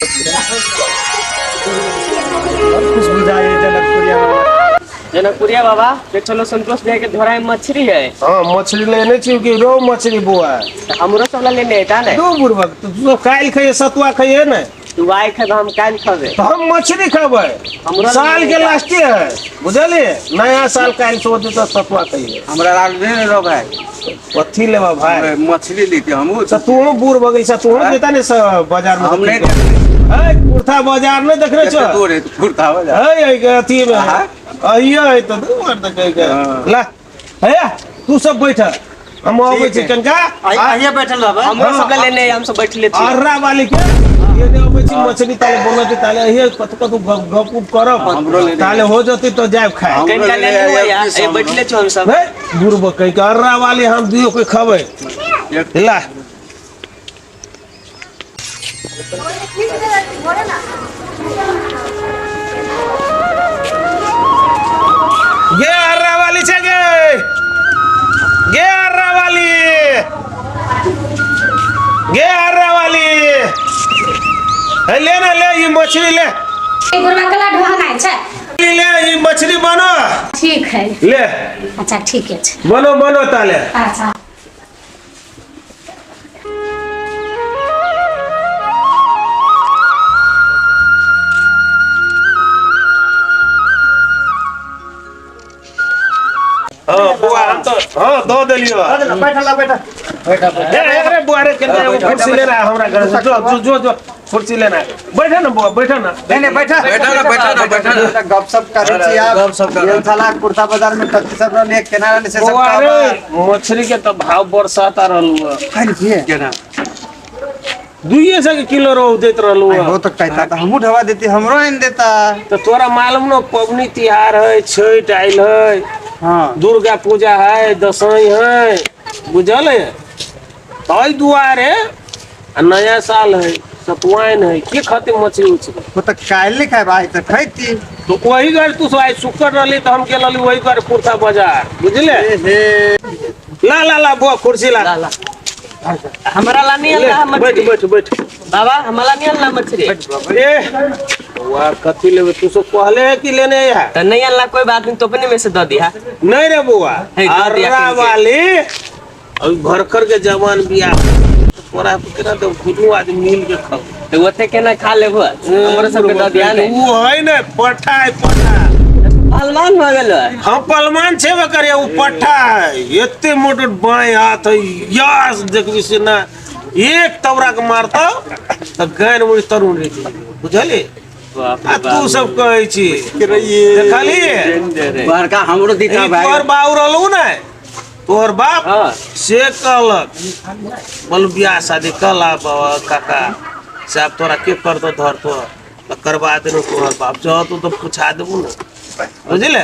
खुश बुझाइए जनकपुरिया बाबा। जनकपुरिया बाबा के चलो संतोष भैया के झोरा में मछली है। हाँ, मछली लेने छी कि रोहु मछली बुआ? हमरो सब ला लेने है ने। दू बुढ़बक तू तो काल्हि खइए, सतुआ खइए ने। तू आइ खेबे, हम काल्हि खेबे। तो हम मछली खेबै। हमरो साल के लास्टे है, बुझलिए? नया साल काल्हि से होतै तो सतुआ खइए। हमरा लाल नहीं रहो भाई। कथी लेबा भाई? मछली लेते हमहू। तो तू बूढ़ भऽ गेल, तू जेता ने बाजार में। हम नहीं। ए, कुर्ता बाजार नहीं देखने छो? दूर है कुर्ता बाजार। है है के अथी में अहियो है तो दू बार तऽ कहि के हाँ। ला हे, तू सब बैठ, हम अबै छी कनका। अहिए बैठल रहबै। हमरो सब ला लेने है, हम सब बैठले छी। अर्रा वाली के ये ने अबै छी मछली ताले बनत, ताले अहिए कतु कतु गप गप उप करब। हमरो लेने। ताले हो जतै तो जायब खाए। हमरो कनका लेने लेने है, हुआ एक पीस ए हमरो। बैठले छी हम सब। हे बुढ़बो कहि के अर्रा वाली हम दुइयो के खबै। ला गे अर्रा वाली छै गे, गे अर्रा वाली, गे अर्रा वाली हे, ले ना ले ई मछली ले। ई बुढ़वा कला ढोहनाइ छै। ले ई मछली बनो। ठीक है। ले। अच्छा ठीक है। बनो बनो ताले। अच्छा। हाँ बुआ, हम तो हाँ दो देलियो। बैठल बैठल। ए अरे बुआ रे, केना एगो कुर्सी लेना है हमरा घर से। जो जो जो जो कुर्सी लेना है, बैठा ना बुआ, बैठा ना। नहीं नहीं, बैठा। बैठा ना, बैठा ना, बैठा ना। गपशप करै छी आब। गपशप करै। गेल छला कुर्ता बाजार में कथी सब रहले, केना रहले से सब। बुआ रे, मछली के तो भाव बरसात आ रहल हुआ। खाइ छियै? केना? 200 के किलो रोहु देत रहल हुआ। हो तो कहता तो हमहूँ ढवा देती, हमरो आनि देता। तो तोरा मालूम न पबनी तिहार है, छठ आयल है, हाँ। दुर्गा पूजा है, दसई है, बुझल है? ताहि दुआरे आ नया साल है, सतुआइन है, के खाते मछली उछली? वो तो काल्हि नहीं खाए भाई, तो खैती। तो वही घर तू सब आइ शुक्र रहली तो हम गेल रहली वही घर कुर्ता बाजार, बुझले? हे ला ला ला बुआ, कुर्सी ला। ला ला, हमरा ला नहीं ले, अल्लाह बैठ मछली। बैठ बैठ। बाबा, हमरा नहीं अल्लाह मछली। ए बुआ, कथी लेबे? तू सब कहले है कि लेने है? तो नहीं अल्लाह, कोई बात नहीं, तो अपने में से दे दिया। नहीं रे बुआ। हे, दऽ दिया अर्रा किनके। वाली अभी भरकर के जवान बियाह तोरा केना तो दुनू आदमी मिल के खाओ। तो ओते केना खा लेबो? हमरो सबके दऽ दिया ने। वो है ने पट्ठा है, पट्ठा। पहलवान भऽ गेल। हम पहलवान छेबे करे, उ पट्ठा है, एते मोट बाएं हाथ है, यास देखबी से ना एक तबरा के मारता तो गैर मुड़ी तरुण रही, बुझली? बाप रे आ तू बाप। सब कहै छी देखली। बड़का हमरो दिखा ई भाई। तोहर बाउ रहलू ने, तोहर बाप हाँ। से कहलक बोल बियाह शादी कला बाबा काका साहब, तोरा के कर दो धर तो तो करवा देलू। तोहर बाप जो तू तो पूछा देबू ने, बुझले?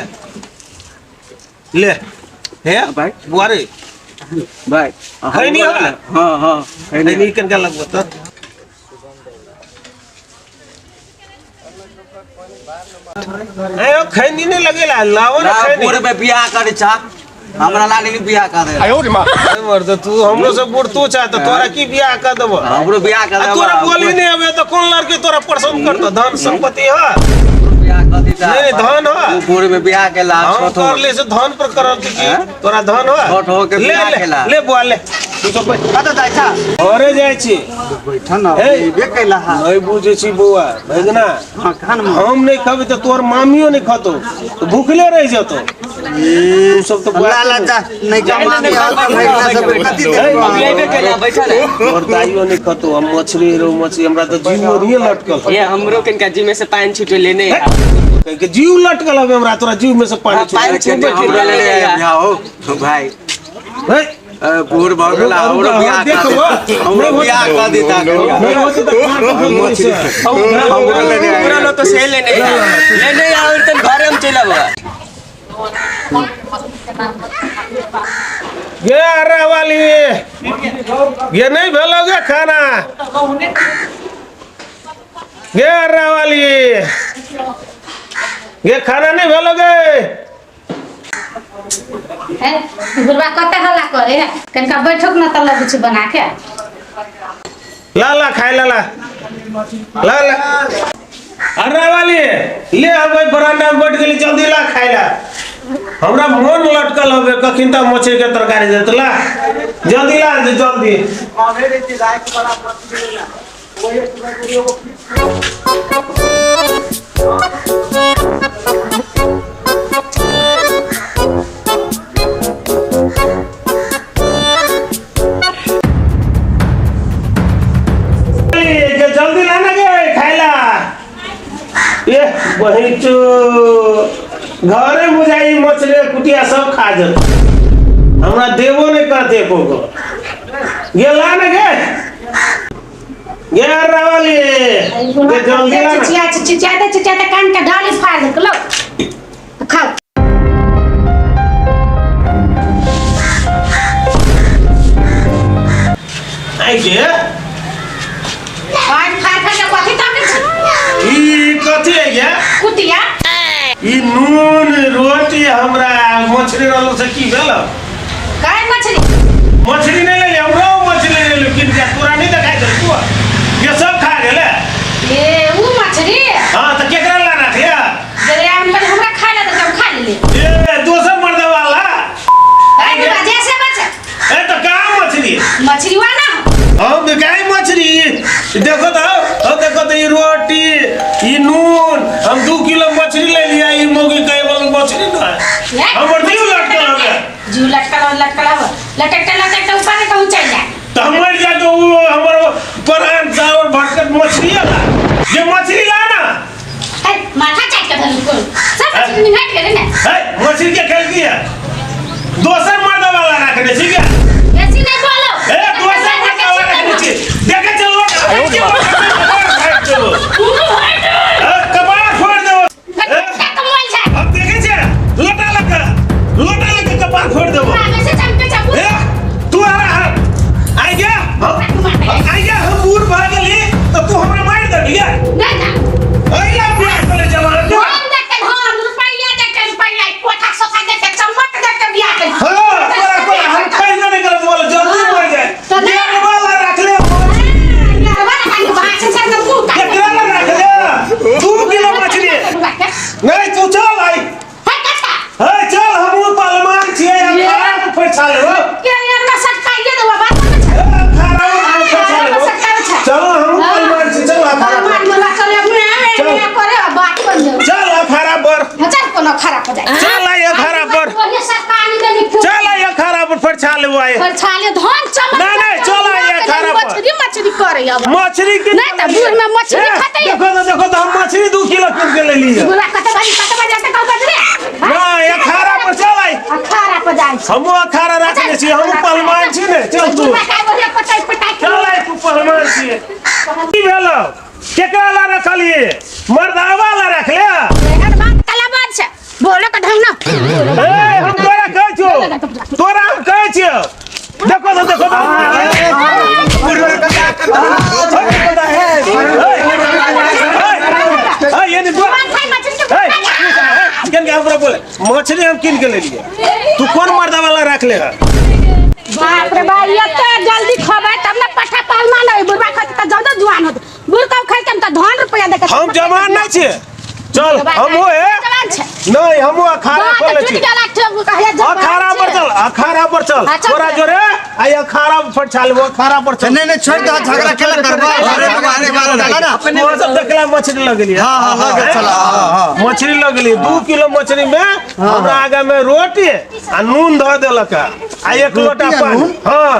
ले हे भाई। बुआ रे। भाई। खैनी है? हाँ हाँ, खैनी। खैनी कनका लगबो तो ए खैनी नहीं लगेला, लाओ ना खैनी। पूरे में बियाह करे छा, हमरा लाली नहीं बियाह करे। अरे मर्द, तू हमरो से बूढ़ तू चाह तो तोरा की बियाह कर देबो? हमरो बियाह कर आ तोरा बोली नहीं अबे तो कौन लड़की तोरा पसंद करतो? धन संपत्ति है? बियाह कर देता। नहीं, धन है। तू पूरे में बियाह केला। हम छोट हो कर ले से धन पर करल की हैं? तोरा धन है? छोट हो के ले बियाह ले केला। ले बुआ ले, तू सब बैठ। कतऽ जाइ छा? घरे जाइ छी। बैठल न। हे। एबे कैला हा। नहीं बुझै छी बौआ भगना। हाँ, खान में। हम नहीं खेबै तो तोहर मामियो नहीं खतो, तो भूखले रह जतो। तू सब तो बुआ ला ला जा, नहीं कमा के हाल तो भैगना सब कथी देबो? अभी अइबे कैला, बैठल है। तोहर दाइयो नहीं खतो। हम मछली रो मछली हमरा तो जीव नहीं लटकल। ये हमरो कनका जी में से पानी छूटे लेने है। कह के जीव लटकल हवे हमरा, तोरा जीव में से पानी हाँ, पानी छूटे। छूटे। हमरा ले बियाह हो भाई। हे, बूढ़ भऽ गेला, हमरो बियाह कर देखो, दे, हमरो बियाह कर देता। नहीं होते तो काट दो मछली। हमरो लेने आए। हमरा लो तो से लेने है, लेने और तन घरे हम चलब। ये अरे वाली ये नहीं भेलो गे खाना। ये अरे वाली ये खाना नहीं भेलो गे। है बुढ़वा कते हल्ला करे है, कनका बैठक न त लगै छै बना के। ला ला खाय ला ला। ला ला। अरे वाली ले अब बरामदा में बैठ गेली, जल्दी ला खाय ला। हमरा मन लटकल हवे कखिन त मछली के तरकारी देत, ला जल्दी ला जल्दी। जल्दी ला ना गे खाइला। ये वही तो घरे बुझाई मछली कुटिया सब खा जत, हमरा देबो नहीं करते एको गो। गे ला ना गे गे रावली गे जल्दी ला ना। चिचिया चिचियाते चिचियाते कान के डाली फाड़ देलक, लो खाओ। आई गे कान फाड़ फाड़ के कथी ताकै छी? ई कथी है गे? कुटिया। ई नून रोटी हमरा मछली रहलो से की भेल? काय मछली? मछली नहीं ले हमरो मछली ले ले किन के तोरा नहीं देखाई दे तू ये सब खा गेले। ए उ मछली? हां त केकरा ला राखिया? जरे हम पर हमरा खाय ला त हम खा लेले। ए दोसर मर्द वाला। काय बा जैसे बच्चा। ए त का मछली? मछली वाला। हम देखाई मछली देखो तो, हम देखो तो ई रोटी ई नून, हम 2 किलो मछली ले लिया, ई मोगी कहे वाला मछली ना है। हमर जीव लटकल हवे। जीव लटकल लटकल हवे, लटकते लटकते ऊपर के कहूं चल जाए त हम मर जाए तो वो हमर परान चावल भटकत मछली ला जे मछली ला ना। ए माथा चाट के धरू को सब मछली निहट गेले ना। ए मछली के खेल किया दोसर मर्द वाला रखने ठीक है, ऐसी नहीं बोलो। ए दोसर मर्द वाला रखने छी देखे चलो चलो कबाड़ फोड़ देबो। हम देखे छे लोटा लगा लोटा लगा कपार फोड़ देबो। ए तू आ रहा आई गया आई गया, हम बूढ़ भ गेली त तू हमरा मार देबी गे। नहीं ना अइला बियाह करे जवान धन देके धन रुपैया देके रुपैया कोठा सोखा देके चम्मच देके बियाह के। हां तोरा को हम खैना नहीं करत बोल जल्दी मर जाए। यार वाला रख ले यार वाला का भाषण से तो मुंह काट केकरा ला रख ले 2 किलो मछली। नहीं तू चल आई हे चल, हम पहलवान छियै अखाड़ा के फैसा लेबो। के हमरा सटकाइए देबो बात। अखाड़ा के फैसा लेबो। चलो हम पहलवान छी, चल अखाड़ा पर। चल मैं करे बात बन जाओ। चल अखाड़ा पर, चल कोनो अखाड़ा पर जाए। चल आई अखाड़ा पर, चल आई अखाड़ा पर फैसा लेबो आई। फैसा ले धन चमक। नहीं नहीं चल आई अखाड़ा पर। मछली मछली करे अब मछली के नहीं त बूढ़ में मछली खाते। देखो तो देखो तो हम मछली 2 किलो किन के ले लिए। बुला कत भाई कत बजे से कहू बजरे ना अखाड़ा पर चल आई, अखाड़ा पर जाए। हम अखाड़ा रखने छी, हम पहलवान छी ने। चल तू चल आई, तू पहलवान छी। की भेल केकरा ला रखलिए? मर्दावा ला रखले। एहन बात कला बात छै बोले के ढंग ना। ए हम तोरा कहै छियौ, तोरा हम कहै छियौ। देखो तो देखो तो ये नहीं बोल। किन के हमरा बोले मछली हम किन के ले लिए, तू कौन मर्दा वाला रख ले? बाप रे बाप एते जल्दी खबै तब ना पठा पहलवान होई। बुढ़बा खाते त ज्यादा जुआन होत, बुढ़ का खाइ त धन रुपया देके। हम जवान नहीं छियै, चल हम हो है नहीं, हम अखाड़ा पर ले छी। अखाड़ा पर चल, अखाड़ा पर चल तोरा जोरे आई अखाड़ा पर चल, वो अखाड़ा पर चल। नहीं नहीं छोड़ दे, झगड़ा केला करबा। अरे भगवान बात चला ना अपने सब देखला मछली लगली। हां हां हां चला। हां मछली लगली 2 किलो मछली में हमरा आगा में रोटी आ नून ध देलक आ 1 लोटा पानी। हां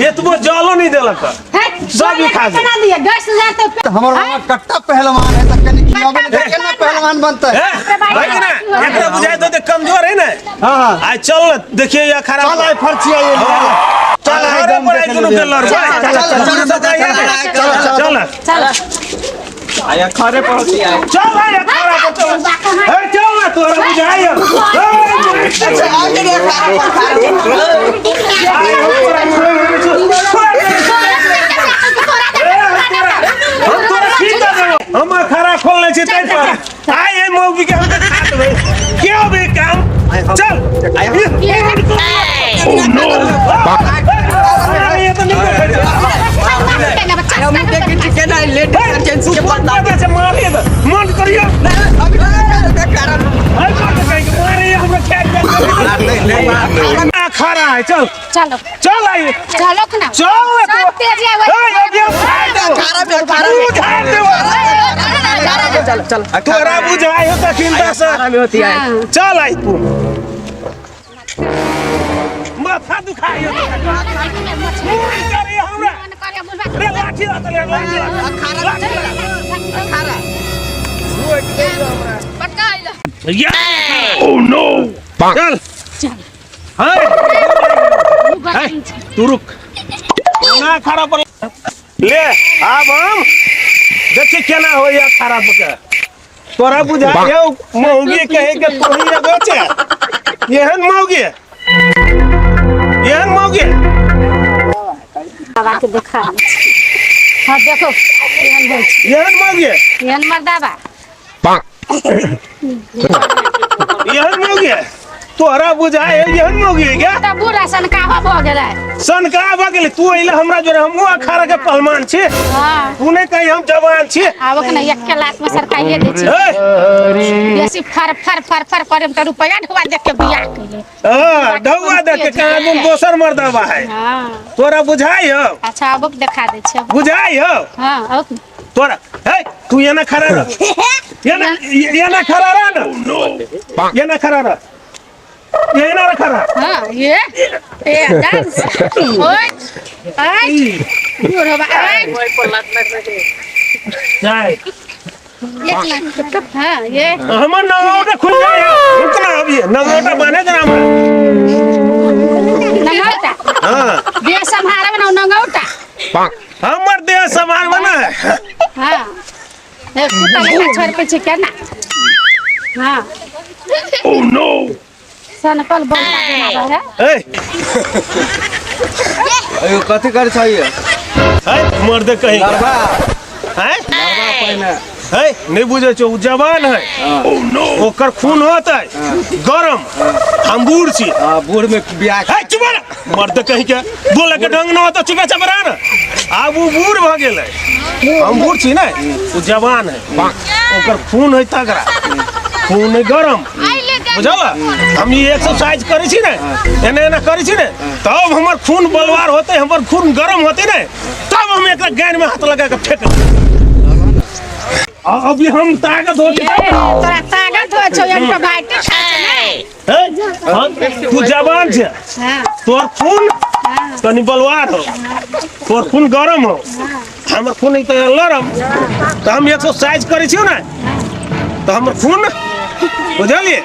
एतबो जलो नहीं देलक, सब खा गेल। हमर मामा कट्टा पहलवान है त कनी खिलाबे न केना पहलवान बनतै भाई ना एकरा बुझाय तो कमजोर है ना। हां हां आ चल न देखिए ये खराब चल आई फरचिया ये चल अरे पर आई दुनु के लड़ चल चल चल चल चल आई अखाड़े पर होती आई। चल आई अखाड़ा पर चल। ए चल ना तोरा बुझाय। अच्छा आ गेल अखाड़ा पर। हम तोरा की देबो, हम अखाड़ा खोलने छी तै पर आइ ए मौगी के हम खा देबै के होबे काम। चल ओ नो ये तो नहीं हम देखे छी केना लेट इमरजेंसी। पता छै मारे दे मन करियो है मर्द कहीं के मारे हमरा खेत में अखाड़ा है चल चलो चल आई चलो ना चल सब तेज है ए अभी हम बुझाए देबो चल चल तोरा बुझाए हो तखिन दस अखाड़ा में होती है हाँ। चल आई तू माथा दुखाई हो हमरा रे लाठी रहतल रे लाठी लाठी या ओ नो चल चल हाय हाय तू रुक ना खड़ा पर ले आब हम देखी केना होइया खड़ा पर के तोरा बुझाइयो मौगी कहे के तोही एगो छै एहन मौगी एहन मौगी बाबा के देखा हाँ देखो एहन होइ छै एहन मौगी एहन मर्दाबा एहन मौगी तोरा बुझाए एहन मौगी है क्या तऽ बूढ़ा सनकाहो भऽ गेलै सनका भऽ गेलै तू अइले हमरा जोरे हमहूँ अखाड़ा के पहलवान छी हाँ तू नहि कही हम जवान छी आबक ने एक लाख में सरकाइए दै छै ए, बेसी फर फर फर फर करे में तऽ रुपैआ ढुआ देख के बियाह कैले हाँ, ढौआ देख के कहाँ तुम दोसर मर्दबा है हाँ तोरा बुझाइ हो अच्छा आबक देखा दै छै बुझाइ हो हाँ आबक तोरा हे तू एना खड़ा रह एना एना खड़ा रह ना एना खड़ा रह एना खड़ा रह हाँ ये ए डांस ओए आइ बुढ़वा आइ जाय एक लाख हाँ ये हमर नंगौटा खुल जाय रुक ना अभी नंगौटा बान्हे देना हमरा नंगौटा हाँ देह सम्हारे में नंगौटा हमर देह सम्हार बना है हाँ ए कुत्ता लेखा छोड़ पे छै केना हाँ ओ नो सनकल बंदा बना है ए अयो कथी कर छै है मर्द कहीं लड़बा हैं लड़बा पहिने है नहीं बुझे छो उ जवान है ओकर खून होतै गरम हम बूढ़ छी हाँ बूढ़ में बियाह है चुप रह मर्द कहीं के बोले के ढंग न होता चिका चबरा न आब उ बूढ़ भ गेलै हम बूढ़ छी ने उ जवान है ओकर खून है तगड़ा खून है गरम बुझल हम ई एक्सरसाइज करै छी ने एना एना करै छी ने तब हमर खून बलवार होते हमर खून गरम होते ने तब हम एकरा गानि में हाथ लगा के फेंक अभी हम ताकत होते ए, तोरा ताकत होइ छौ एंटीबायोटिक खाइ छै ने हे, हम तू जवान छे हाँ तोर खून तनी बलवार हो तोर खून गरम हो हमर खून तऽ लरम तऽ हम एक्सरसाइज करै छियौ ने तऽ हमर खून बुझलिए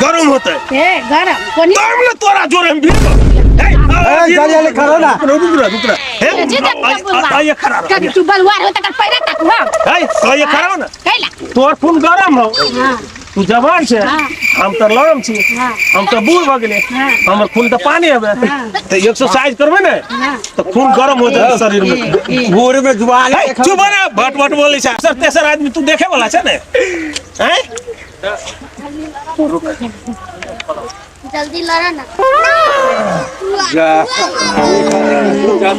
गरम होतै ए गरम कोनी तब ने तोरा जोरे हम भिड़ब हे, ए, जल्दी जल्दी करो ना। रुक रुक रुक रुक हे जी देख आ- आ- आ- ये खड़ा रह कभी तू बलवार हो तकर पैरा तकबो हे तो ये खड़ा हो ना कैला तोर खून गरम हो हाँ तू जवान छे हाँ। हम तऽ लरम छी हाँ। हम तऽ बूढ़ भऽ गेलियै हाँ। हमर खून तऽ पानी हबे हाँ। तऽ एक्सरसाइज करबै ने हाँ। तऽ खून गरम हो जाए शरीर में बूढ़ में जुआन हे, चुप हो ना भट भट बोलै छै सर तेसर आदमी तू देखे वाला छै ने हैं जल्दी लड़ा ना जा जा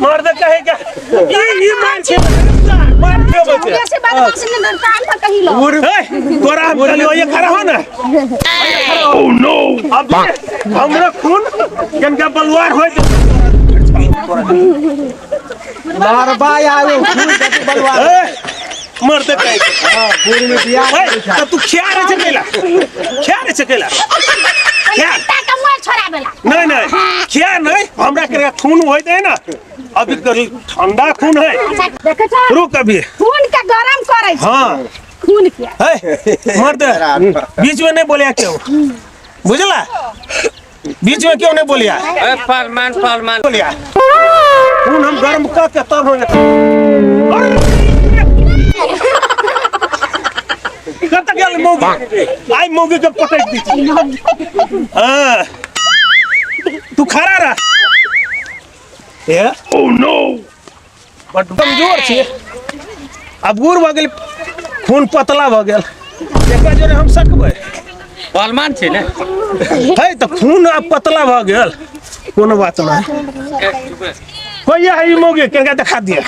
मर्द कहे के ई ई मान छै मान के बचे बेसी बदमाशी ने कान पर कही लो बूढ़ हे तोरा हम कहलियो ये खड़ा हो ना ओ नो अब हमरा खून कनका बलवार होय लड़बा आयो खून कथी बलवा हे मर्द कहे के हाँ बूढ़ में बियाह हे त तू खिया रे छै कैला खिया रे छै कैला खिया ताका मोर छोड़ाबेला नहीं नहीं खिया नहीं हमरा के खून होइत है ना अभी करी ठंडा खून है अच्छा देखे छ रुक अभी खून के गरम करै छै हाँ खून के है मर्द बीच में नहीं बोलिया क्यों बुझला बीच में क्यों नहीं बोलिया ए पहलवान पहलवान बोलिया खून हम गर्म कर के तब हो कत गेल मौगी आई मौगी के पटक दी हाँ तू खड़ा रह ए ओ नो बड कमजोर छी अब गुड़ भऽ गेल खून पतला भऽ गेल एकरा जोरे हम सकबै पहलवान छी ने है तऽ खून आब पतला भऽ गेल कोनो बात नहीं। कोई है ई मौगी केनका देखा दिया।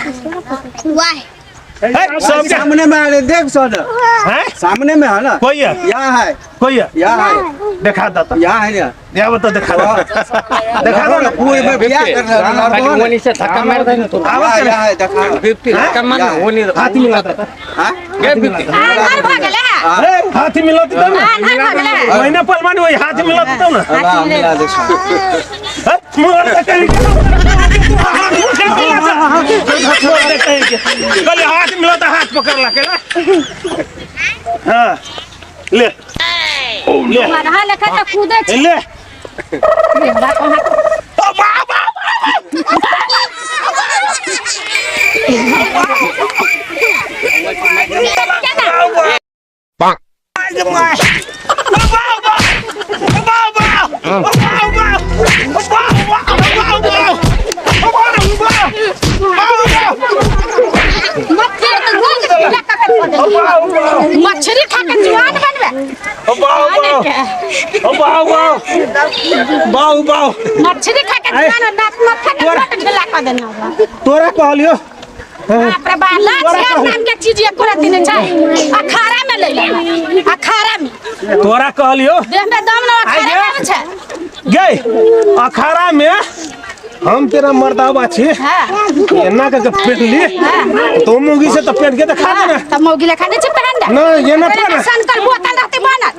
वाह है सब सामने में आ देख सर, हैं सामने में है ना। कोई है यहाँ है, कोई है यहाँ है, देखा दता यहाँ है ना। यहाँ बता देखा दो, देखा दो ना। पूरे में बियाह कर रहा है। वो से धक्का मार दे ना तो आवाज करे। यहाँ है देखा। 50 धक्का मार वो नहीं हाथी मिला था। हां आन्हर भ गेलै ए हाथी मिला तब ना, आन्हर भ गेलै। महीना पहलवान वही हाथी मिला तब ना। हां मिला दे। मोर दे कहीं मोर दे कहीं कल हाथ मिला तो हाथ पकड़ ला के ना। हां ले ले मरहा लेखा त कूदे छै। ले बाप बाप बाप मछली खा के जुआन बनबे। मछली खा के जुआन नाक मथा के पेट ढीला क देना। तोरा कहलियो बाप रे बाप, लाज नाम के चीज एको रत्ती नै छै। अखाड़ा में ले ले, अखाड़ा में तोरा कहलियो देह में दम न अखाड़ा में छै गई अखाड़ा में हम तेरा मर्दावा छी। एना के पेट ली तो मौगी से तो पेट के तो खा देना। तब मौगी ले खा दे छै पहन दे ना ये ना पहन सनकल बोतल रहते बनल।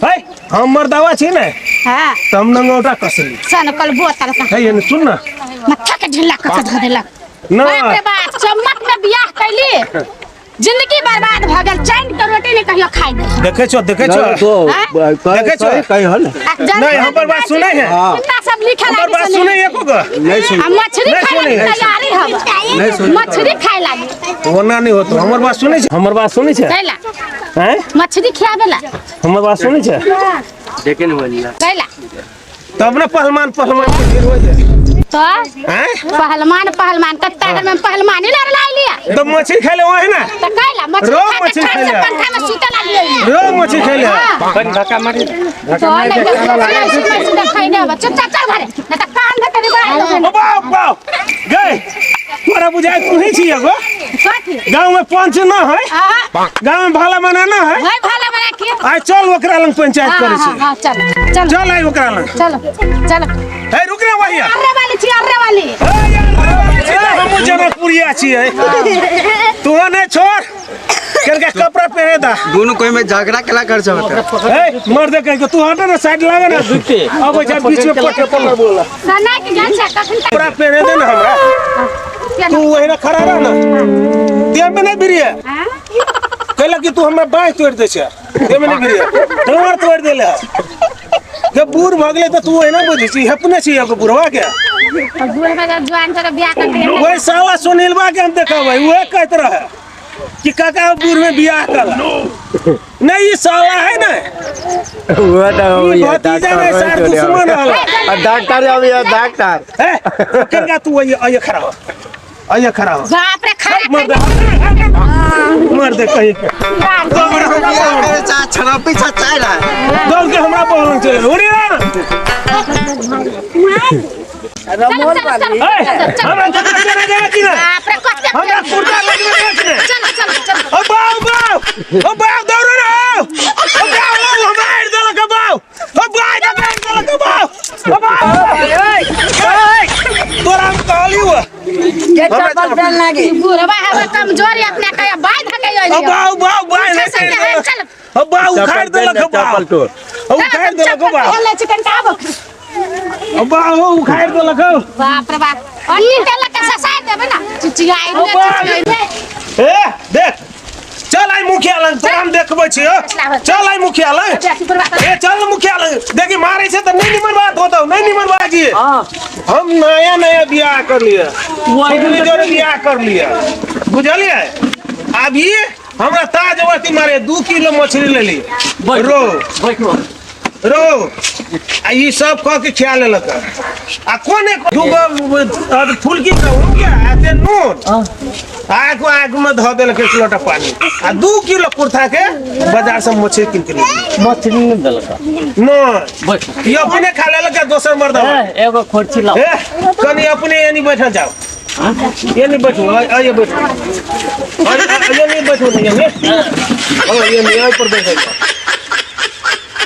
है हम मर्दावा छी ने। हां तम नंगौटा कसली सनकल बोतल का है ये सुन ना मत्था के ढीला क के धो देलक। ना बाप रे बाप, चम्मच में बियाह कैली जिंदगी बर्बाद भ गेल। चैन के रोटी नहीं कहियो खाइ दे। देखे छो देखे छो देखे छो कहि हल नहीं हमर बात सुनै है। कितना सब लिखे हमर बात सुनै एको ग नहीं सुन। मछली खाइ लागी तैयारी हब नहीं सुन। मछली खाइ लागी ओना नहीं होतो। हमर बात सुनै छै, हमर बात सुनै छै कैला हैं मछली खियाबेला। हमर बात सुनै छै देखे न बोलिया कैला तब ना पहलवान पहलवान के ढेर हो जाए तो पहलवान पहलवान कत्ता घर में पहलवानी लड़ लिया तो मछली खाए ले वही ना तो कैला मछली रो खा के मछली छत खाए से ले। पंखा में सुते लागी रो मछली खाए ले। बन धक्का मारी तो नहीं मछली खाई नहीं अब चुपचाप चल घरे नहीं तो कान धके दे। ओ बाप बाप गए तोरा बुझाय तू ही छी एगो कथी गांव में पंच न है, हां गांव में भाला मना न है। भाई भाला मना के आइ चल ओकरा लंग पंचायत करे छी। हां चल चल चल आइ ओकरा लंग चलो चलो। हे रुक रे वही अरे वाली छी अरे वाली ए यार हमहु जनकपुरिया छी तू ने छोड़ करके कपड़ा पहने दा। दोनों कोई में झगड़ा केला कर छो। ए मर दे कह के तू हट ना साइड लागे ना अब जा बीच में पट पकड़ बोला सना के जान छै कखन तक कपड़ा पहने दे ना हमरा। तू वही ना खड़ा रह ना देह में नहीं भिरिए। हां कहला कि तू हमरा बांह तोड़ दे छै देह में नहीं भिरिए डोर तोड़ देले जब बूढ़ भ गेले त तू ओहिना बुझै छी अपने छी एगो बुढ़वा के बूढ़ में जवान तरह बियाह कर दे। वही साला सुनीलवा के हम देखबै उहे कहत रहे कि काका बूढ़ में बियाह कर नहीं ये साला है ना वो तो भतीजा नहीं सार दुश्मन हला डॉक्टर अभी डॉक्टर ए केनका तू अये खड़ा हो अये खड़ा हो। बाप रे खड़ा मर दे मर दे कहीं के छड़पी चाय रहा दौड़ के हमरा बहलन चले उड़ी ना हमरा कपड़ा पहने देबे कि ना बाप रे कते हमरा कुर्ता लगबे देबे कि ना। चलो चलो चलो। ओ बाऊ बाऊ ओ बाऊ दौड़ो ना ओ बाऊ हमरा आड़ देलक बाऊ ओ बाऊ दे देलक बाऊ ओ बाऊ तोरा हम कहलियो के चप्पल पहन लागी बुढ़वा हवा कमजोरी अपने के बांध के ओ बाऊ बाऊ बाऊ चल ओ बाऊ उखाड़ देलक बाऊ ओ उखाड़ देलक बाऊ ले चिकन का आबो ओ बाऊ उखाड़ देलक। बाप रे बाप अन्नी तेल के ससाय देबे ना चिचियाई दे चिचियाई दे। ए देख चल आई मुखिया लंग तोरा हम देखबै छी। चल आई मुखिया लंग ए चल मुखिया लंग देखी मारै छै त नहीं निमन बात होतौ नहीं निमन बात जी। हम नया नया बियाह कर लिए जोरे बियाह कर लिए बुझलिए। अभी हमरा ताजवती मारे 2 किलो मछली ले ली रो रो आ ई सब कह के खिया लेलक आ कोन एक दूगो फुलकी गहूम के आ ते नून आगू आगू में धऽ देलक एक लोटा पानी आ 2 किलो कुर्था के बाजार से मछली कीन के ले मछली नहीं देलक। नहीं। बैठ। ई अपने खा लेलक आ दोसर मर्द। ए, एगो खोरची लाओ। ए, कनी अपने यानी बैठल जाओ, ये नहीं बैठो, आइए बैठो, ये नहीं बैठो, नहीं ये, हाँ, ये नहीं, यहाँ पर बैठो।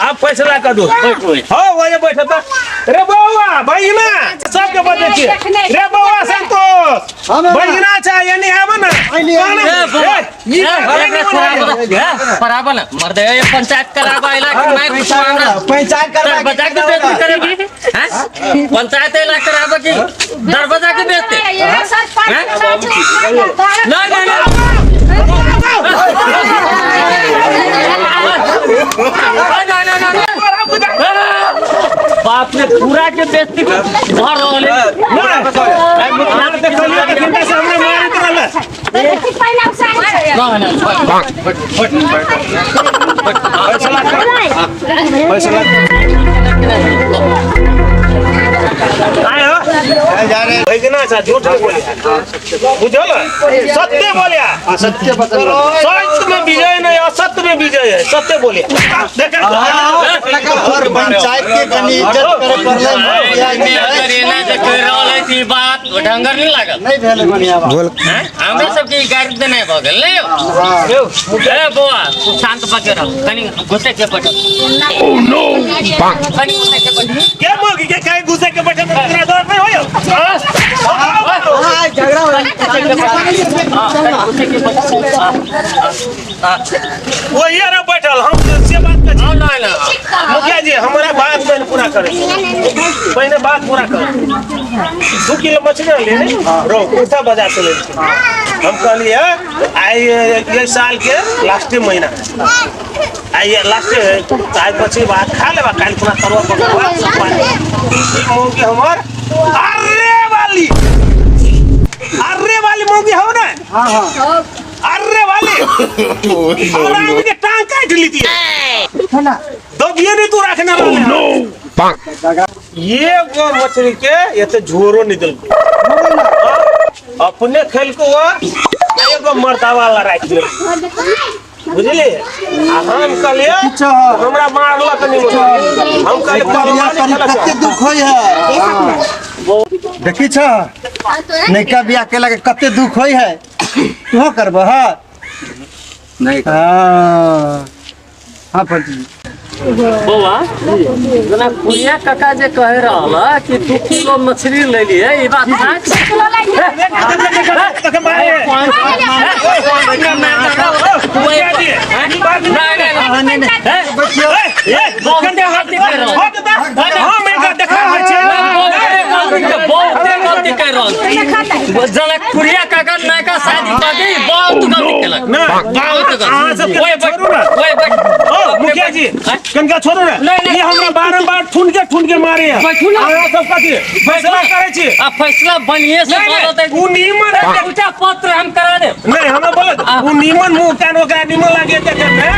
आप फैसला कर दो। बैठो। हाँ, वही बैठो तो। रे बउआ, बहिना, सबके बजे छियै। रे बउआ संतोष, हाँ, मामा। बहिना छै, यानी आब ना। आइली, आइली। ए, बउआ। ए, ई ए, बात नहीं बोला। बराबर ना मर्द, ये पंचायत कराबा इला कि मैं कुछ हमरा पंचायत करवा। दरवाजा के बेइज्जती करे, हैं? पंचायत इला कराबा कि दरवाजा के बेइज्जती? नहीं नहीं नहीं नहीं नहीं नहीं, बाप ने पूरा के बेइज्जती भर रहले। नहीं, मुखिया के देखलियै तऽ किनका से हमरा मारैत रहलै। नहीं नहीं, बैठ बैठ बैठ। फैसला कर, फैसला आय हो। जा रहे। बैगना छै, झूठ नहीं बोलिया, बुझल? सत्य बोलिया। सत्य बचन। सत्य में विजय नहीं, असत्य में विजय है। सत्य बोलिया, देखा। और पंचायत के कनी इज्जत करे पड़लै मुखिया के। अगर एना जे कहि रहल है ई बात ढंगर नहीं लागल। नहीं भेलै बढ़िया बात। हैं? हमरा सबके ई गारि देनाइ भऽ गेल ने यौ। ए बौआ, तू शांत भऽ के रह, कनि घुसे के बैठ, कनि घुसे के बैठ। के मोगी के काहे घुसे के बैठे? तोरा डर नहीं होयो? हाँ, झगड़ा हो। हाँ, घुसे के बैठ। हाँ। वही रे बैठल हम से बात कर। हाँ, नहीं नहीं। मुखिया जी, हमारा बात पहले पूरा करे, पहले बात पूरा कर। 2 किलो मछली ले रो कुर्ता बाजार से ले। हम कहलिए आई ये साल के लास्ट महीना आई, लास्ट आइ मछली भात खा लेबा, काल्हि खुना तरुआ पकड़वा सब पानी। ई मौगी हमर अरे वाली, अरे वाली मौगी हो ना। हाँ हाँ अरे वाली हमरा आदमी के टांग काट ली थी। दबिए नहीं तू रखने वाले। ये वो मछली के ये तो झोरो नहीं दिल, अपने खेल को वो एगो मर्दा वाला राख दिल, बुझली? आ हम कहलिए हमरा मारलक नहीं, हम कहलिए पहलवानी कनी खेलक। कते दुख होय है देखी छ, नैका बियाह केला के कते दुख होय है। तू करब? हाँ। नहीं। हाँ हाँ पंची। बौआ, जेना कुरिया काका जे कहि रहल है कि 2 किलो मछली ले लिए, ई बात सच? तक मारे। मुखिया जी, ई बात नहीं नहीं नहीं। ए, बहुते गलती कर रहल। हम एकरा देखा रहल छियै। बहुते गलती कर रहल। जेना कुरिया काका नयका शादी कऽ के बहुत गलती केलक। ना, बहुत गलती। अहाँ सबके ओए बैठ, छोड़ू ना। ओए बैठ। ओ मुखिया जी, कनका छोड़ू ना। नहीं, नहीं। ये हमरा बारम्बार ठुन के ठुन के मारे है। बैठू ना। अहाँ सब कथी फैसला करै छी? आ फैसला बढ़िए से नहीं, बोलत है। नहीं, उ नीमन है। दूटा पत्र हम करा देब। नहीं, हमरा बोलत उ नीमन मुंह कान ओकरा नीमन लागे देखे में,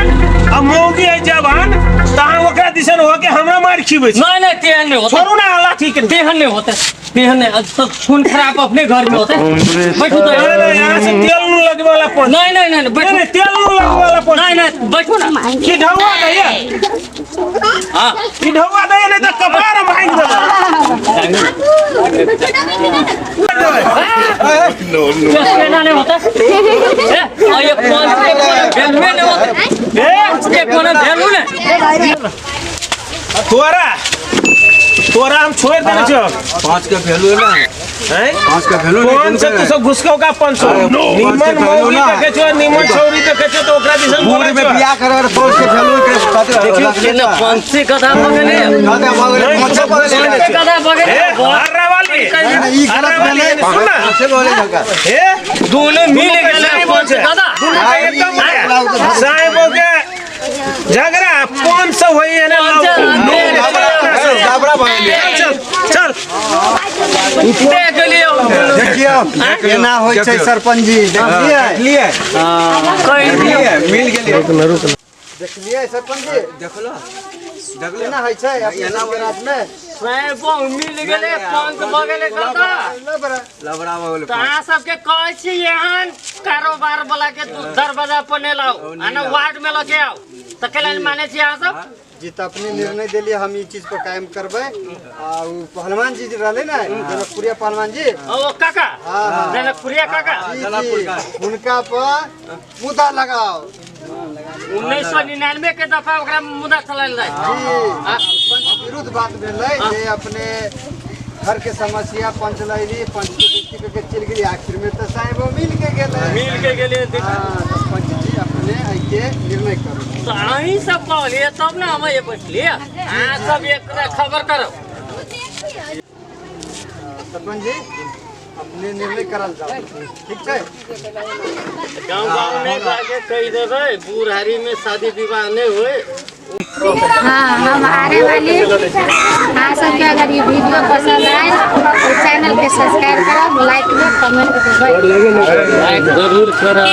आ मौगी है जवान, तहाँ ओकरा दिसन होके हमरा मार खिबै छै। नहीं नहीं, तेहन नहीं होता। छोड़ू ना, लाठी के। तेहन नहीं होते, तेहन नहीं। आज तो खून खराब अपने घर में होते। बैठू तो। नहीं नहीं, यहाँ से तेल नू लगवे वाला पहुंच। नहीं नहीं नहीं, नहीं बैठू। नहीं, तेल नू लगवे वाला पहुंच। नहीं नहीं, बैठू ना। की ढौआ नहीं है। हाँ। की ढौआ नहीं है, नहीं तो कपार भांग देबो। लेना नहीं होता। ए, और ये पाँच के कोनो वैल्यू नहीं होते। ए, पाँच के कोनो वैल्यू नहीं। तोरा तोरा हम छोड़ देने छो। पाँच के वैल्यू ना। हैं? पाँच के वैल्यू नहीं। कौन से तू सब घुस के ओकरा 500 निमन के वैल्यू मौगी ना। देखे छो, निमन छौरी देखे छो, तो ओकरा दिसन बूढ़ बोलै में छो। बियाह करे और पाँच के वैल्यू के देखियो केना पंछी गधा बगले। गधा बगले, पाँच बगले। गधा बगले। ए, हर्रा वाली, ई गलत हर्रा वाली, भेलै। सुन ना। पाँचे बोले झलका। ए, दोनों मिल दुनू के गेले साहेब पंछ छै। गधा। दुनू के एकदम साहेबो के झगड़ा 500 होई है ना। जाबरा बगले। चल चल। देख लियो। देखियौ केना होइ छै सरपंच जी, देखलियै? लिए। कहि दियौ। मिल गेलिए। देखलियै सरपंच जी? देखलो। एना होइ छै अपने सबके राजमे। साहेबो मिल गेलै, पंच भऽ गेलै काका। लबड़ा लबड़ा भऽ गेलै। तऽ अहाँ सबके कहै छी एहन कारोबार वाला के दरवाजा पर नहि लाउ आ ने वार्ड में लऽ के आउ, तऽ कैला नहि मानै छी अहाँ सब? जी, तऽ अपने निर्णय देलियै, हम ई चीज पर कायम करबै। आ उ पहलवान जी जे रहलै ने, जनकपुरिया पहलवान जी। ओ काका? हाँ। जनकपुरिया काका। जी जी, हुनका पर मुद्दा लगाओ। 1999 के दफा ओकरा मुद्दा चलायल जाइ। जी, पंच विरुद्ध बात भेलै जे अपने घर के समस्या पंच लैली, पंच के बेइज्जती करके चलि गेली, आखिर में तऽ साहेब मिल के गेलै। मिल के गेलियै। हाँ, तऽ पंच जी अपने एहिके निर्णय करू। तऽ अहीं सब कहलियै तब ने हम ये बैठलियै। अहाँ सब एक खबर करू। सरपंच जी, अपने निर्णय करल जाओ, ठीक छै? गाँव गाँव में जाके कहि देबै, बूढ़ारी में शादी विवाह नहीं होए। हाँ, हम आरे वाली। अहाँ सबके अगर ये वीडियो पसंद आए तो चैनल के सब्सक्राइब करब, लाइक देब, कमेंट देबै। लाइक जरूर करब।